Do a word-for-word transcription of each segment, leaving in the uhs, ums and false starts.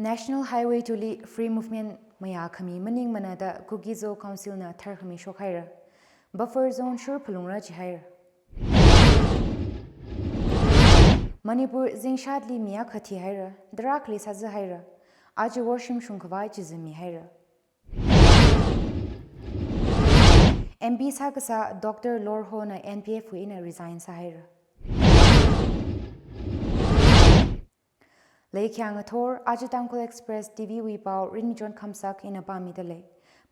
National Highway two li free movement mayā khami maningmana da Kuki-Zo Council na tharkhami shokhaira. Buffer zone shur phalungra jihaira. Manipur zingshatli mi akha thihaira, tarākhali sāzāhaira. Aja worshim shungkhavai chizi mihaira. M P sākasā Doctor Lorho na N P F wui eina resign sāhaira. Leikhayang ngathor, aja Tangkhul Express T V wui pao Rinmichon Khamsak ina pāmida lei.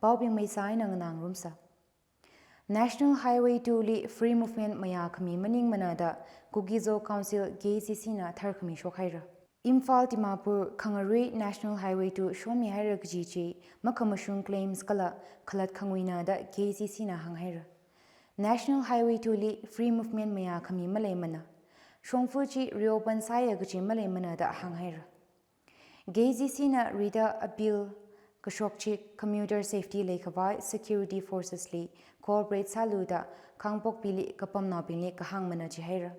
Paobing maisā eina nganāngarumsa. National Highway two li free movement mayā khami maningmana da Kuki-Zo Council, K Z C na tharkhami shokhaira. Imphal Dimapur khangarui National Highway two shomihaira kaji chi makhamashung claims kala khalat khanguina da K Z C na hānghaira. National Highway two li free movement mayā khami maleimana. Shongfa chi reopen sāya kaji maleimana da hānghaira. K Z C na rida appeal kashok chi commuter safety leikhavai security forces li cooperate sālu da Kangpokpili kapamnaobingli kahāngmana jihaira.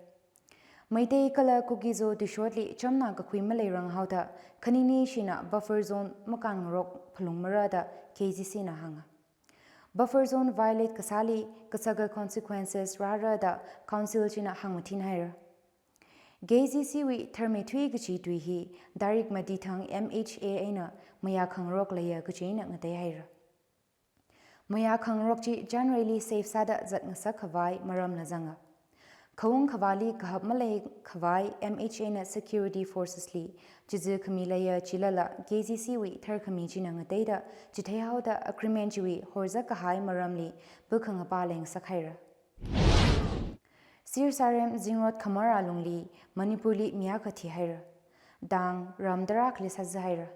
Meitei kala Kuki-Zo tuishotli chamna kakhui maleirang haoda khanini shina buffer zone makānngarok phalungmara da K Z C na hānga. Buffer zone violate kasāli kasaka consequences rāra da council china hāngmathinhaira. K Z C wui tharmeithui kaji tui hi tarik mati thang M H A eina mayā khangarok leiya kaji eina ngateihaira. Mayā khangarok chi January li safe sāda zatngasak khavai maramla zanga. Khaung khavāli kahap maleikhavai M H A na security forces li chizi khami leiya chilala K Z C wui tharkhami china ngateida chitheihaoda agreement chiwui horzak kahai maramli bukhangapa leingasakhaira. Sirsarem zingrot khamar alungli Manipurli mi akha thihaira. Dang, ram tarākhali sāzāhaira.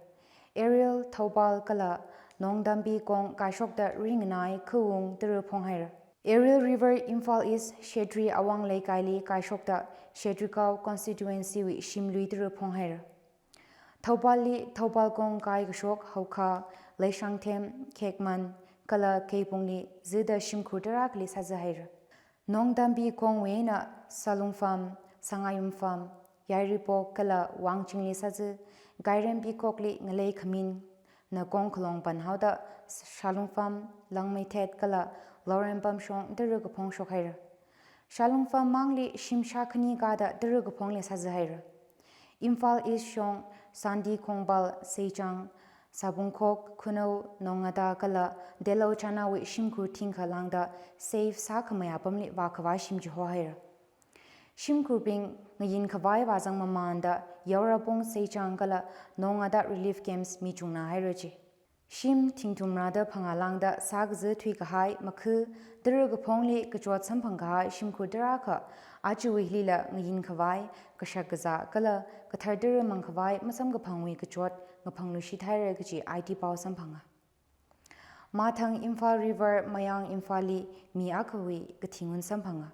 Ariel, Thoubal kala Nongdambi kong kaishokta ringanai khaung tara phonghaira. Ariel River Imphal East Shetri Awang Leikaili kaishokta Shetrikao constituency wui shimlui tara phonghaira. Thouballi Thoubal kong kai kashok Haokha, Leishangthem, Khekman kala Keibungli zida shimkhur tarākhali sāzāhaira. Nongdambi kongwui eina Salungfam, Sangayumfam, Yairipok kala Wangchingli sāzā, Gairempikokli ngalei khamin na kong khalong panhaoda Shalungfam, Langmeithet kala Laurempam shong tara kaphong shokhaira. Shalungfam mangli shim shākhani kāda tara kaphongli sāzāhaira. Imphal East shong Sandi Khongbal, Seichang, Sabungkhok, Khunou, Nongada kala Delou Chanawui shimkhur thingkha lāngda safe sākhamei apamli vākhavai shim chihohaira. Shimkhurbing ngayin khavai vāzang mamanda Yaurabung, Seichang kala Nongada relief camps mi chungnahaira ji. Shim thingthum rāda phangā lāngda sākazā thuikahai makha tara kaphongli kachot samphang kahai shimkhur tarākha achiwui hilila ngayin khavai, kashak kazā kala kathar tara mang khavai masamkaphangwui kachot ngaphanglui shithaira kaji I T pao samphanga. Mathang Imphal River Mayang Imphalli mi akhawui kathingun samphanga.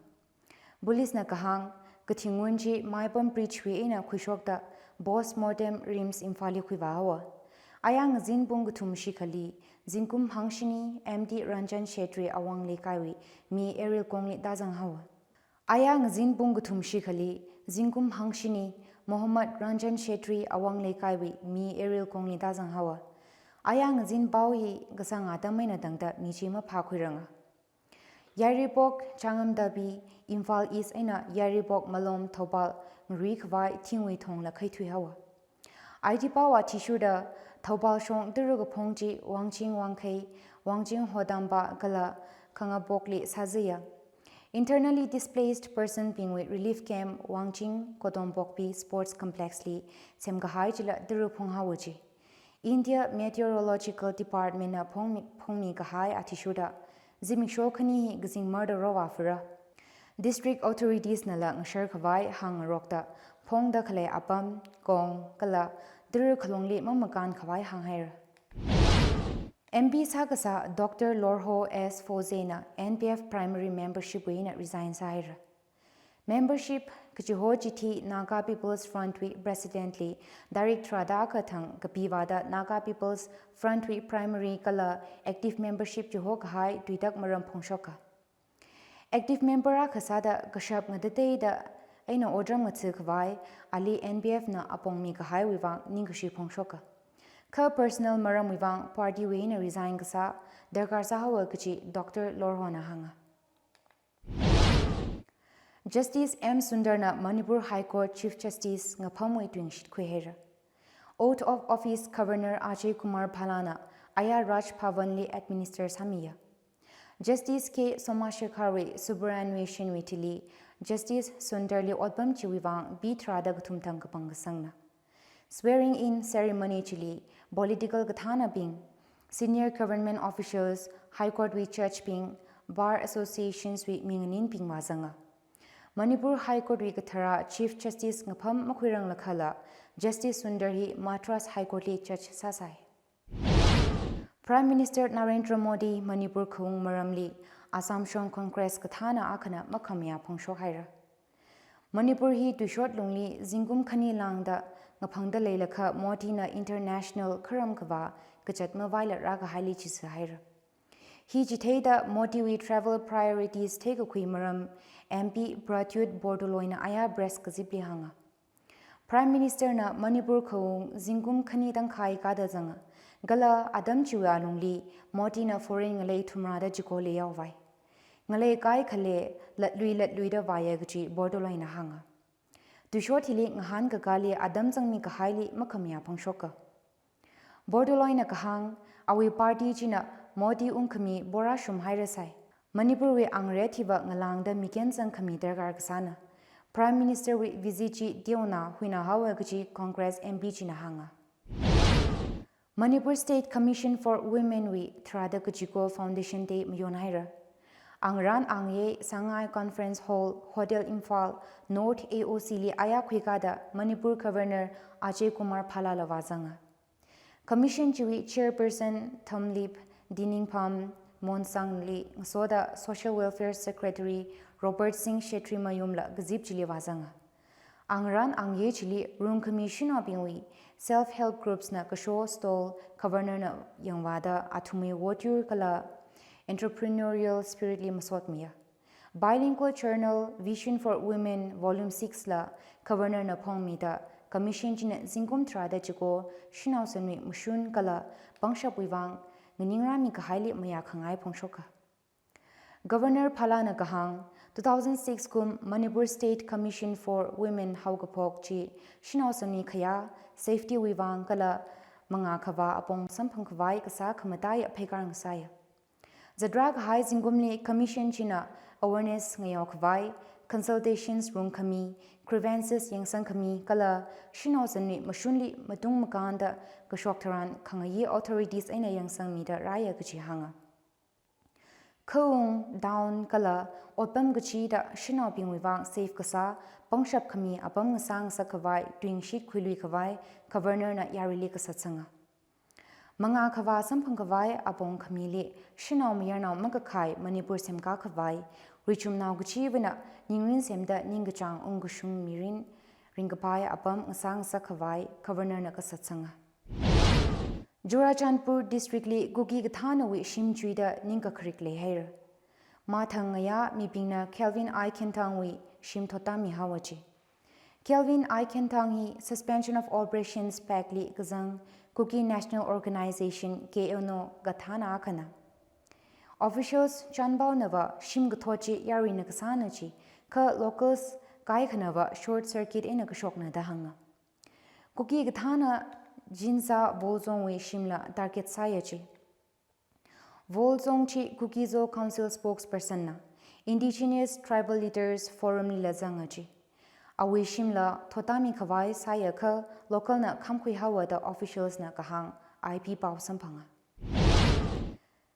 Police na kahāng, kathingun chi Maipam Bridge wui eina khuishokta post mortem RIMS Imphalli khuivāhaowa. Ayā ngazin pung kathum shikhali, zingkum hangshini M D Ranjan Shetri Awang Leikaiwui mi Ariel kongli tāzanghaowa. Ayā ngazin pung kathum shikhali, zingkum hangshini Mohammad Ranjan Shetri Awang Leikaiwui mi Ariel kongli tāzanghaowa. Ayā ngazin pao hi kasāng atam eina tangda mi chi maphākhuiranga. Yairipok, Changamtabi, Imphal East eina Yairipok, Malom, Thoubal ngarui khavai thingwui thongla khaithuihaowa. I T pao athishurda Thoubal shong tara kaphong chi Wangching Wangkhei, Wangching Hodamba kala Khangapokli sāzāya. Internally displaced person bingwui relief camp Wangching Kodompokpi Sports Complex li semkahai chila tara phonghaowa ji. India Meteorological Department na phongmi, phongmi kahai athishurda zimiksho khani hi kazing marda rovā fura. District authorities nala ngashar khavai hāngngarokta phongda khalei apam, kong kala tara khalungli mamakān khavai hānghaira. M P sākasā Doctor Lorho S Foze na N P F primary membership wui eina resign sāhaira. Membership kachiho chithi Naga People's Front wui President li tarik tharāda akha thang kapivāda Naga People's Front wui primary kala active membership chiho kahai tuitak maram phongshoka. Active member akha sāda kashap ngatateida eina otram ngatha khavai ali N P F na apongmi kahaiwui vang ningkashi phongshoka. Kha personal maramwui vang partywui eina resign kasā darkar sāhaowa kaji Doctor Lorhona hānga. Justice M Sundarna Manipur High Court Chief Justice ngaphāmwui tuingashit khuihaira. Oath of Office Governor Ajay Kumar Bhallana aya Raj Bhavanli administer sāmiya. Justice K Somashekharwui superannuation wui thili Justice Sundarli otpam chiwui vang B tharāda kathum thang kapangkasangna. Swearing in ceremony chili political kathānabing, senior government officials, High Court wui judge bing, bar associations wui minganinbing vāzanga. Manipur High Court wui katharā Chief Justice ngaphām makhuiranglakhala, Justice Sundar hi Madras High Court li judge sāsai. Prime Minister Narendra Modi Manipur khaung maramli Assam Shong Congress kathāna akhana makhamayā phongshok haira. Manipur hi tuishot lungli zingkum khani lāngda ngaphangda leilakha Modi na international kharam khavā kazat mavaila rākahaili chisa haira. Hi chitheida Modi wui travel priorities theikakhui maram M P Pradyut Bordoloi na aya press kazipli hānga. Prime Minister na Manipur khaung zingkum khani tangkhai kada zanga, kala atam chiwui alungli Modi na foreign ngalei thumrāda chiko leiyaovai. Ngalei kaikhale latlui latluida vāya kaji Bordoloi na hānga. Tuishot hili ngahānkakāli atam zangmi kahaili makhamayā phangshoka. Bordoloi na kahāng, awui party china Modi ungkhami pora shumhairasai. Manipur wui angret hiva ngalāngda miken zangkhami darkar kasāna. Prime Minister wui visit chi teona huinahaowa kaji Congress M P china hānga. Manipur State Commission for Women wui tharāda kachiko Foundation Day mayonhaira. Angarān angye Sangai Conference Hall, Hotel Imphal, North A O C li aya khuikada Manipur Governor Ajay Kumar Bhalla la vāzanga. Commission chiwui Chairperson Thumlip Diningpham Monsangli ngasoda Social Welfare Secretary Robert Singh Shetty mayumla kazip chili vāzanga. Angarān angye chili rungkhami shanaobingwui self-help groups na kasho stall Governor na yangvāda athumwui votyur kala entrepreneurial spirit li masotmiya. Bilingual journal Vision for Women Volume six la Governor na phongmida Commission china zingkum tharāda chiko shanao sanwui mashun kala pangshapwui vang nganingrāmi kahaili mayākhangai phongshoka. Governor Bhalla na kahāng, two thousand six kum Manipur State Commission for Women haokaphok chi shanao sanwui khayā, safety wui vang kala mangā khavā apong samphang khavai kasā khamataiya pheikar ngasāya. Zatrā kahai zingkumli Commission china awareness ngayao khavai, consultations rungkhami, grievances yangsang khami kala shanao sanwui mashunli matung makānda kashok tharan khangayi authorities eina yangsangmida rāya kaji hānga. Khaung, town kala otpam kachida shanaobingwui vang safe kasā, pangshap khami apam ngasā ngasak khavai tuingashit khuilui khavai Governor na yaruili kasatsanga. Mangā khavā samphang khavai apong khamili shanao mayarnao makakhai Manipur semkā khavai, richumnao kachivana ningrin semda ningkachāng ungkashung mirin ringkaphai apam ngasā ngasak khavai Governor na kasatsanga. Churachandpur District li Kuki kathānawui shim chuida ningkakharik leihaira. Mathang ngayā mibingna Kelvin I Khenthangwui shim thotamihaowa chi. Kelvin I Khenthang hi Suspension of Operations Pact li kazang Kuki National Organization, K N O kathāna akhana. Officials chanpaonava shim kathot chi yaruina kasāna chi, kha locals kaikhanava short circuit eina kashokna da hānga. Kuki kathāna Jinsa Volzongwui shimla target sāya chi. Volzong chi Kuki-Zo Council spokesperson na Indigenous Tribal Leaders Forum lila zanga chi. Awui shimla thotami khavai sāya kha local na khamkhuihaowa da officials na kahāng I P pao samphanga.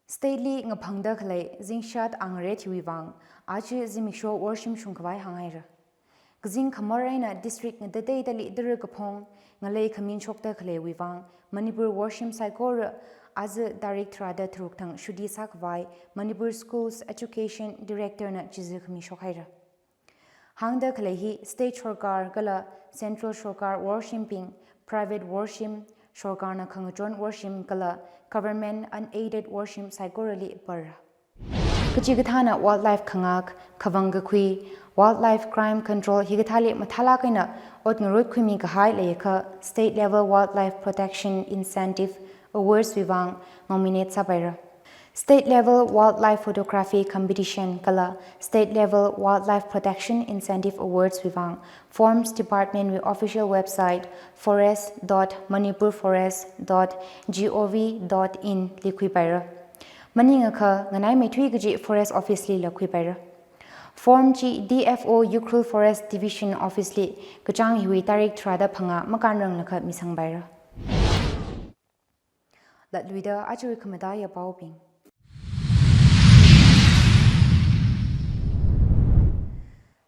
State li ngaphangda khalei zingshat angret hiwui vang aja zimiksho worshim shungkhavai hānghaira. Kazing khamar eina district ngatateidali tara kaphong ngalei khamin shokda khaleiwui vang Manipur worshim saikora aja tarik tharāda tharuk thang shuti sākhavai Manipur Schools Education Director na chiza khami shokhaira. Hāngda khalei hi state sorkar kala central sorkar worshim bing, private worshim, sorkarna khangachon worshim kala government unaided worshim saikorali para. Kachikathāna wildlife khangak, khavang kakhui, wildlife crime control hikathāli mathālāk eina ot ngarut khuimi kahai leiakha State Level Wildlife Protection Incentive Awards wui vang nominate sāpaira. State Level Wildlife Photography Competition kala State Level Wildlife Protection Incentive Awards wui vang Forms Department wui official website forest dot manipurforest dot gov dot in li khuipaira. Maningakha nganaimeithui kaji Forest Office lila khuipaira. Form chi D F O Ukhrul Forest Division Office li kachāng hiwui tarik tharāda phangā makānranglakha misangpaira. Latluida ajawui khamataiya paobing.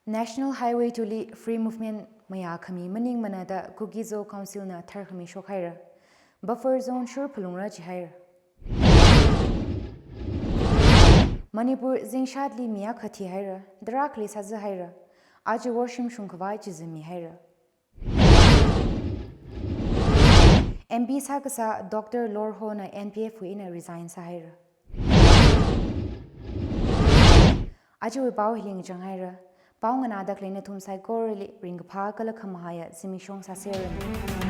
National Highway two li free movement mayākhami maningmana da Kuki-Zo Council na tharkhami shokhaira. Buffer zone shurphalungra jihaira. Manipur zingshatli mi akha thihaira, tarākhali sāzahaira. Aja worshim shungkhavai chizimihaira. M P sākasā Doctor Lorho na N P F wui eina resign sāhaira. Ajawui pao hili ngachanghaira. Pao nganāda khalei nathum saikorali ringkaphā kala khamahaiya zimiksho sāseranu.